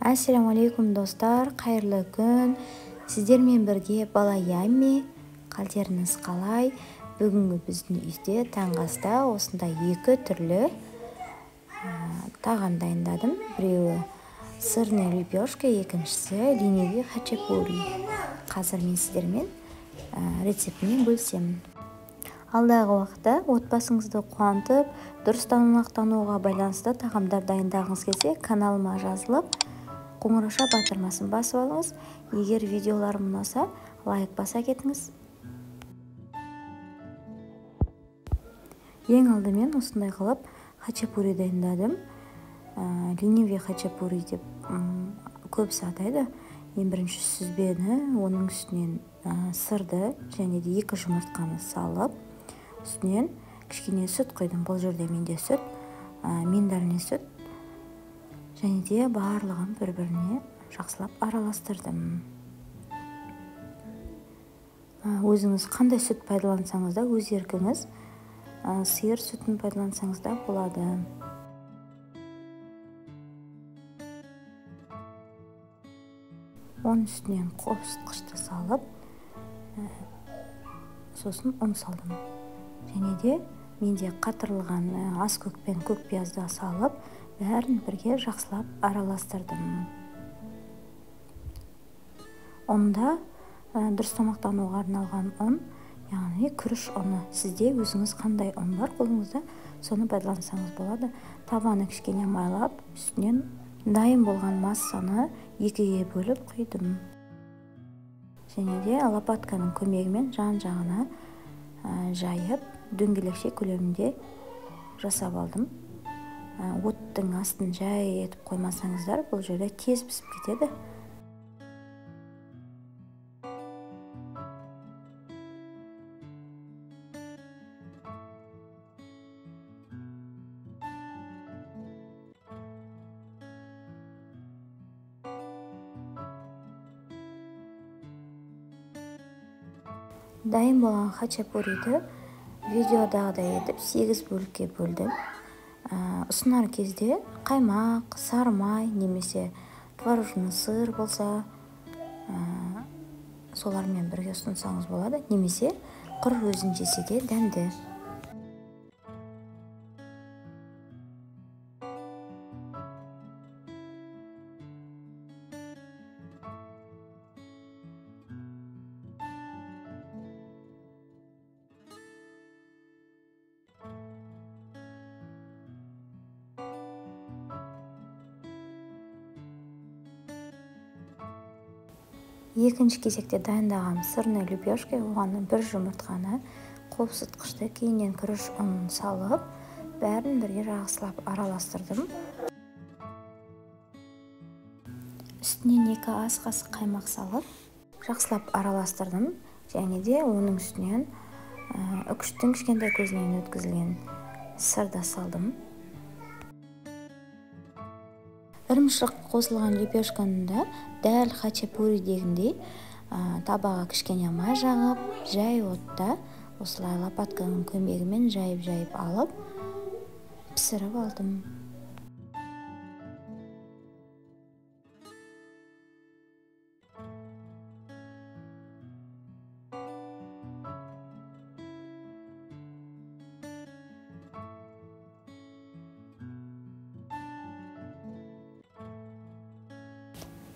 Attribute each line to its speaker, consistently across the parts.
Speaker 1: Ассалаумағалейкум, достар, қайырлы күн. Сіздермен бірге Бала Ями. Қалдеріңіз қалай? Бүгінгі біздің үйде таңғы аста осындай екі түрлі тағам дайындадым. Біреуі сырный лепешка, екіншісі ленивый хачапури. Қазір мен сіздермен рецептімен бөлісемін. Алдағы уақытта отбасыңызды қуантып, дұрыс тамақтануға байланысты тағамдар дайындағыңыз келсе, каналыма жазылып, қоңырауша батырмасын басып алыңыз. Егер видеоларым ұнаса, лайк баса кетіңіз. Ең алдымен осындай қылып хачапури дайындадым. Ленивый хачапури деп көбісі атайды. Ең бірінші сүзбені, оның үстінен сырды және де 2 жұмыртқаны салып, үстінен кішкене сүт құйдым. Бұл жерде менде сүт, миндальный сүт. Және де барлығын бір-біріне жақсылап араластырдым. Өзіңіз қандай сүт пайдалансаңыз да, өз еркіңіз, сиыр сүтін пайдалансаңыз да болады. Оның үстінен қопсытқышты салып, сосын ұн салдым. Және де менде қатырылған аскөк пен көк пиязды салып, бәрін бірге жақсылап араластырдым. Ұнда дұрыс тамақтануға арналған ұн, яғни күріш ұны. Сізде өзіңіз қандай ұн бар қолыңызда, соны пайдалансаңыз болады. Табаны кішкене майлап, үстінен дайын болған массаны 2-ге бөліп құйдым. Және де лопатканың көмегімен жан-жағына жайып, дөңгелекше көлемінде жасап алдым. Оттың астын жай етіп қоймасаңыздар, бұл жерде тез пісіп кетеді. Дайын болған хачапуриді видеодағыдай етіп 8 бөлікке бөлдім. Ұсынар кезде қаймақ, сары май немесе творожный сыр болса, солармен бірге ұсынсаңыз болады, немесе құр өзін жесе де дәмді. Екінші кезекте дайындаған сырный лепешка, оған 1 жұмыртқаны, қопсытқышты, кейіннен күріш ұнын салып, бәрін бірге жақсылап араластырдым. Үстінен 2 ас қасық қаймақ салып, жақсылап араластырдым. Және де оның үстінен үкіштің кішкентай көзінен өткізілген сырды салдым. Ірімшік қосылған лепешканы да дәл хачапуридегіндей табаға кішкене май жағып, жай отта осылай лопатканың көмегімен жайып-жайып алып, пісіріп алдым.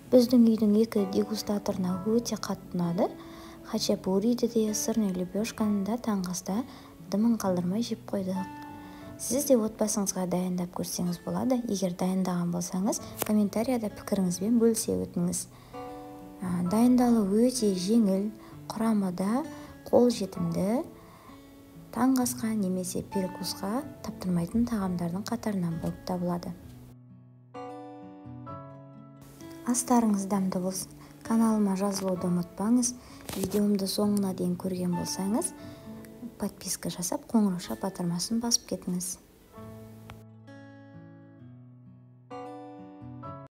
Speaker 1: Біздің үйдің 2 дегустаторына өте қатты ұнады. Хачапуриді де, сырный лепешканы да таңғы аста дымын қалдырмай жеп қойдық. Сіз де отбасыңызға дайындап көрсеңіз болады. Егер дайындаған болсаңыз, комментарияда пікіріңізбен бөлісе өтіңіз. Дайындалу өте жеңіл, құрамы да қолжетімді, таңғы асқа немесе перекусқа таптырмайтын тағамдардың қатарынан болып табылады. Астарыңыз дәмді болсын. Каналыма жазылуды ұмытпаңыз. Видеомды соңына дейін көрген болсаңыз, подписка жасап, қоңырауша батырмасын басып кетіңіз.